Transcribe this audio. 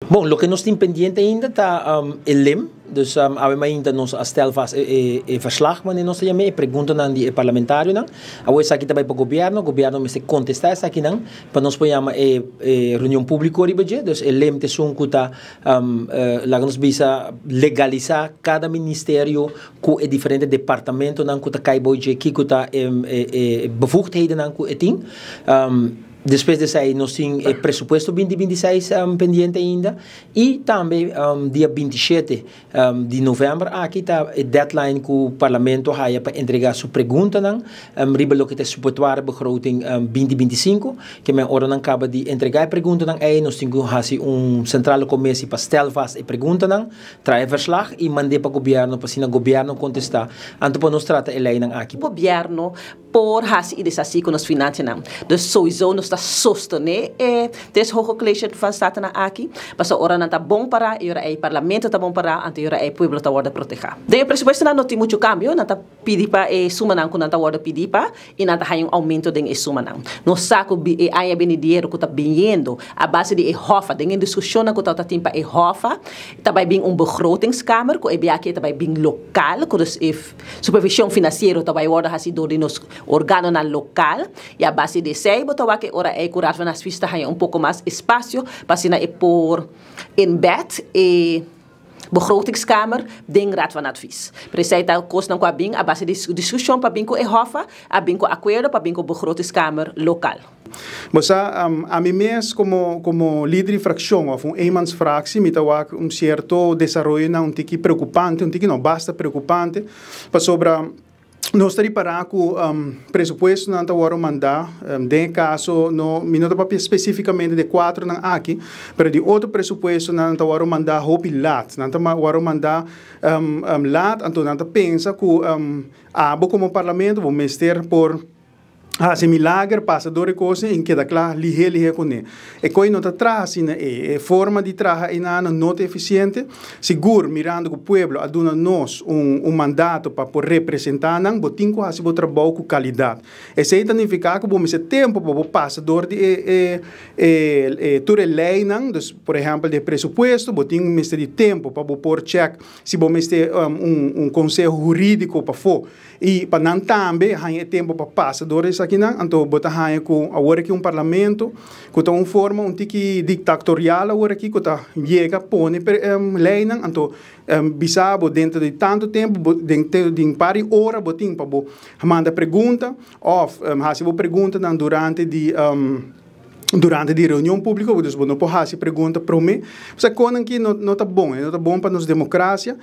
Bon, loke nos tin pendiente ainda ta e LIM, dus awe mainta nos a stel vast e verslag, manera nos ta yama, e preguntanan di e parlamentarionan. Awor esaki ta bai pa gobierno, gobierno mester contesta esakinan pa nos por yama e reunion publico riba dje. Dus e LIM ta esun cu ta laga nos bisa legalisa cada ministerio cu e diferente departamentonan cu ta cay bou dje, kico ta e bevoegdhedennan cu e tin. Despues di esei nos tin e presupuesto 2026 pendiente ainda y tambe dia 27 di november aki ta e deadline cu Parlamento haya pa entrega su preguntanan riba loke ta e suppletoire begroting 2025. Ke men ora nan caba di entrega e preguntanan ei nos tin cu haci un centrale commissie pa stel vast e preguntanan, traha e verslag y mand'e pa gobierno pa asina gobierno contesta anto pa nos trata e leynan aki. Gobierno por hasi i deshasí ku nos finansianan. Dus souiso nos ta sostené e tres Hoge College van Statennan aki, pasobra ora nan ta bon pará i ora ei Parlamento ta bon pará, anto i ora ei pueblo ta wòrdu protehá. Den e presupuestonan no tin muchu kambio, nan ta pidi pa e sumanan ku nan ta wòrdu pidi pa i nan ta haña un oumento den e sumanan. Nos sa ku e aña benidero ku ta biniendo a base di e hòf, den e diskushonnan ku tabata tin pa e hòf, ta bai bin un begrotingskamer ku e biaha aki e ta bai bin lokal, ku dus e Supervision financiero ta bay wordo haci door di nos organonan local y a base di esey bo ta wak e ora ey cu Raad van Advies ta haya un poco mas espacio pa asina e por embed e begrotingskamer den Raad van Advies. Pero esey ta cosnan cu a bin a base di discusion pa bin cu e Hoffa, a bin cu acuerdo pa bin cu begrotingskamer local. Bo sa, ami mes como como lider di fraccion of un eenmansfractie mi ta wak un cierto desaroyonan un tiki preocupante, un tiki no, basta preocupante, pasobra nos ta ripara cu presupuestonan ta worde manda, den e caso no, mi no ta papia specificamente di e cuatronan aki, pero di otro presupuestonan ta worde manda hopi laat, nan ta worde manda laat, anto nan ta pensa cu abo como parlamento bo mester por hasi milager, pasa dor e kos i keda kla lihé lihé kuné. E koi no ta traha asina ei. E forma di traha einanan no ta efisiente. Sigur, mirando ku pueblo a duna nos un un mandato pa por representá nan, bo tin ku hasi bo trabou ku kalidat. Esei ta nifiká ku bo mester tempu pa bo pasa dor di e e e e tur e leinan, dus por ehèmpel di e presupuesto, bo tin mester di tempu pa bo por chèk si bo mester un un konseho hurídiko pafó. I pa nan tambe haña e tempu pa pasa dor esakinan, anto bo ta haña ku awor aki un parlamento ku ta un forma un tiki dictatorial awor aki ku ta yega pone leynan, anto bisa bo dentro di tantu tempu bo den den par di ora bo tin pa bo manda pregunta òf hasi bo preguntanan durante di durante di reunion públiko, dus bo no por hasi pregunta promé. Osea konan aki no no ta bon, e no ta bon pa nos demokrasia.